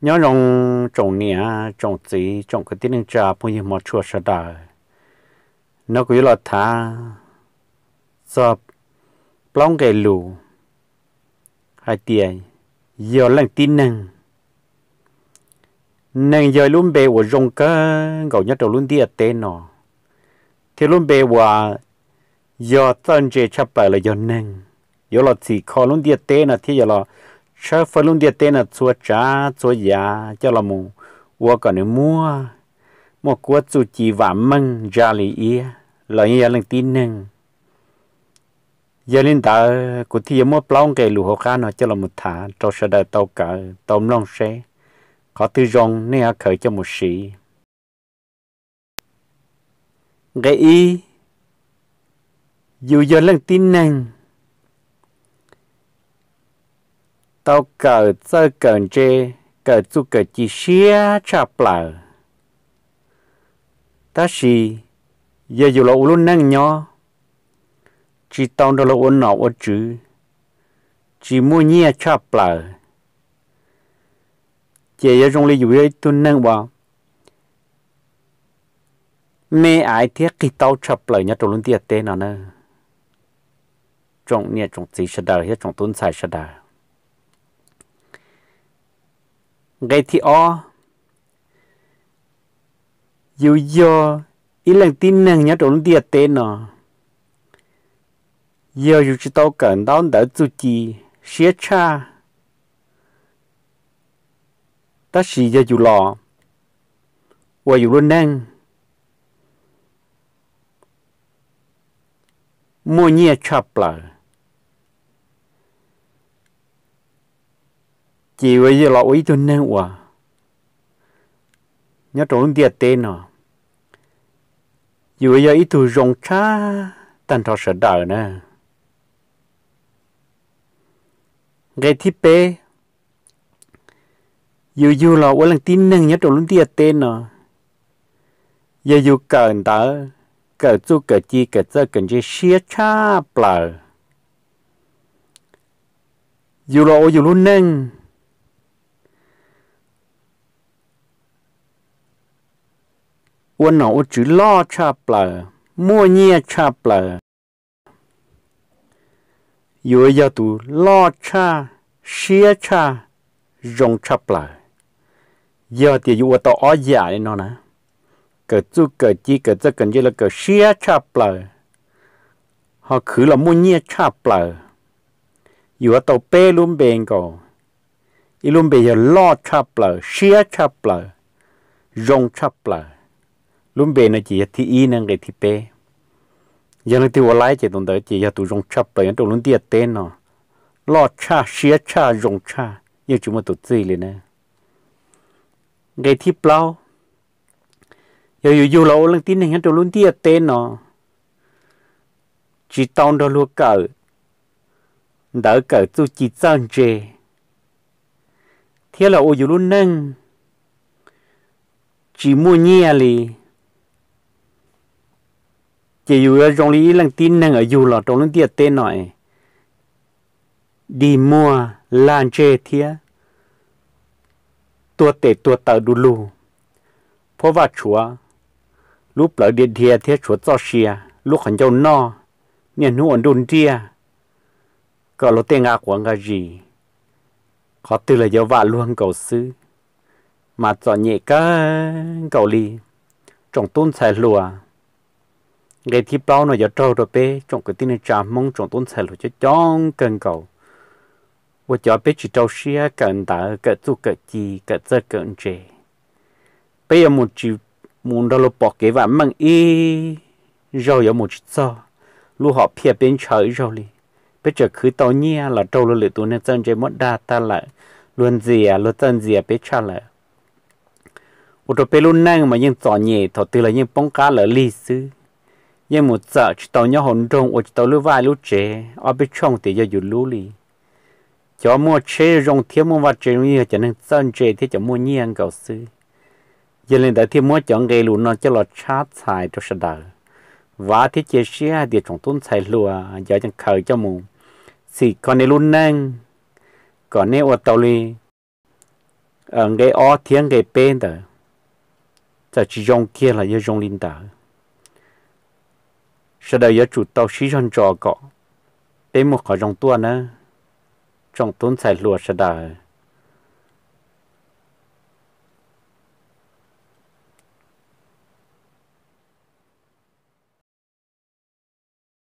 Nyob zoo tsoom niam tsoom txiv tsoom kwv tij neej tsa phooj ywg hmov tshua sawv daws. No kuv yuav los tham txog plaub nqe lus hais tias yog leej tib neeg. Neeg yog ib lub npe uas zoo kawg nkaus nyob rau lub ntiaj teb no, thiab lub npe uas yog txawj ntse tshaj plaws los yog neeg, yuav los txhim kho lub ntiaj teb no thiab yuav los tshawb fawb lub ntiaj teb no txhua tsav txhua yam coj los mus ua kom nws muaj, muaj kuab txuj ci vam meej ntsa li iab los yeej yog leej tib neeg. Yog li ntawd kuv thiaj yuav muab plaub nqe lus hauv qab no coj los mus tham rau sawv daws tau kawm tau mloog seb qhov twg zoo nej ho khaws coj mus siv. Nqe ib, yus yog leej tib neeg tau kawm txawj kawm ntse, kawm txuj kawm ci siab tshaj plaws. Tab sis yog yus los ua lub neej nyob tsis tau nrog luag ua nom ua tswv, tsis muaj nyiaj tshaj plaws, ces yuav zoo li yus yog ib tug neeg uas me aiv thiab qig taub tshaj plaws nyob rau lub ntiaj teb no na. Tsoom niam tsoom txiv sawv daws thiab tsoom tub ntxhais sawv daws, nqe thib ob, yus yog ib leej tib neeg nyob rau lub ntiaj teb no, yog yus tsis tau kawm ntaub ntawv txuj ci siab tshaj, tab sis yog yus los ua yus lub neej muaj nyiaj tshaj plaws, ces yus yuav los ua ib tug neeg uas nyob rau lub ntiaj teb no yus yog ib tug zoo tshaj tag nrho sawv daws na. Nqe thib peb, yus yug los ua leej tib neeg nyob rau lub ntiaj teb no, yog yus kawm ntawv, kawm txuj kawm ci, kawm txawj kawm ntse siab tshaj plaws, yus los ua yus lub neej ua nom ua tswv loj tshaj plaws, muaj nyiaj tshaj plaws, yus yog tus loj tshaj, siab tshaj, zoo tshaj plaws. Yog tias yus ua tau ob yam li no na, kawm txuj kawm ci, kawm txawj kawm ntse los kawm siab tshaj plaws, ho khwv los muaj nyiaj tshaj plaws, yus yuav tau peb lub npe nkaus. Ib lub npe yog loj tshaj plaws, siab tshaj plaws, zoo tshaj plaws. Lub npe no ces yog thib ib ne, nqe thib peb. Yog leej twg ua laib ces tus ntawd ces yog tus zoo tshaj plaws nyob rau lub ntiaj teb no, loj tshaj, siab tshaj, zoo tshaj, yeej tsis muaj tus txij li na. Nqe thib plaub, yog yus yug los ua leej tib neeg nyob rau lub ntiaj teb no, tsis tau nrog luag kawm ntawv kawm txuj ci txawj ntse, thiab los ua yus lub neej tsis muaj nyiaj li, ces yus yuav zoo li ib leej tib neeg uas yug los rau lub ntiaj teb no es dig muag lag ntseg thiab tuag tes tuag taw du lug, phuab vaj tshuav, lub plawv dhia dhia thiab tshuav txoj sia, lub qhov ncauj noj, niaj hnub ua nruj nriaj, kom luag tej nqa quav nqa zis, qhov twg los yuav vam luag nkaus xwb, mas txom nyem kawg nkaus li. Tsoom tub ntxhais hluas, nqe thib plaub no yuav raug rau peb tsoom kwv tij neej tsa Hmoob tsoom tub ntxhais hluas coob coob kawg nkaus, uas cov peb tsis rau siab kawm ntawv, kawm txuj kawm ci, kawm txawj kawm ntse, peb yuav mus tsis mus nrog luag pom kev vam meej ib zaug, yuav mus tsis txog lub hom phiaj peb ntshaw ib zaug li. Peb tseem khwv tau nyiaj los raug luag lwm tus neeg txawj ntse muab dag tag lawm, luag ntxias, luag txawj ntxias peb tshaj lawm. Ua rau peb lub neej mas yeej txom nyem, thaum twg los yeej poob qab lawv lig xwb. Yeej mus txawm tsis tau nyob hauv nroog, ua tsis tau lub vaj lub tsev, ob peb tshooj tias yog yus lub li. Cov muaj tsheb zoo thiab muaj vaj tsev zoo yog cov neeg txawj ntse thiab cov muaj nyiaj nkaus xwb. Yog li ntawd thiaj muab cov nqe lus no coj los tshab txhais rau sawv daws. Vam thiab cia siab hais tias tsoom tub ntxhais hluas, cov khaws coj mus txhim kho nej lub neej, kom nej ua tau li nqe ob thiab nqe peb ntawd, txawm tsis zoo kiag los yog zoo li ntawd, sawv daws yuav tsum tau sib zog ntso kom peb muaj qhov zoo tuaj nawb. Tsoom tub ntxhais hluas sawv daws,